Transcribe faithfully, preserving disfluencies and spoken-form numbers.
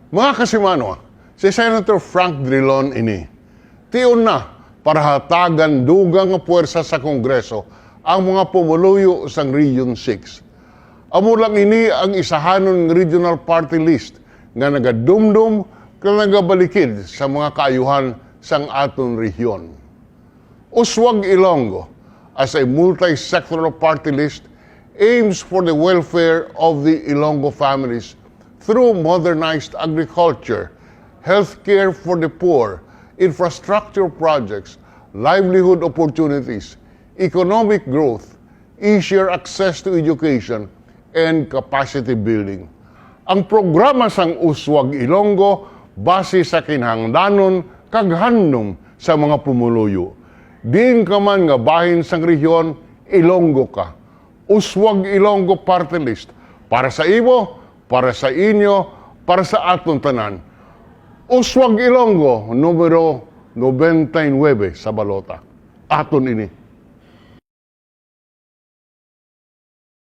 Mga kasimanwa, si Senator Frank Drilon ini. Tion na para hatagan dugang nga puwersa sa Kongreso ang mga pumuluyo sang Region six. Amo lang ini ang isahanon nga regional party list nga nagadumdom kag nagabalikid sa mga kaayuhan sang aton rehiyon. Uswag Ilonggo, as a multi-sectoral party list, aims for the welfare of the Ilonggo families through modernized agriculture, healthcare for the poor, infrastructure projects, livelihood opportunities, economic growth, easier access to education, and capacity building. Ang programa sang Uswag Ilonggo base sa kinahanglanon kag handom sa mga pumuluyo. Diin ka man nga bahin sang rehiyon, Ilonggo ka. Uswag Ilonggo Party List, para sa imo, para sa inyo, para sa aton tanan. Uswag Ilonggo, numero nobenta y nuebe sa balota. Aton ini.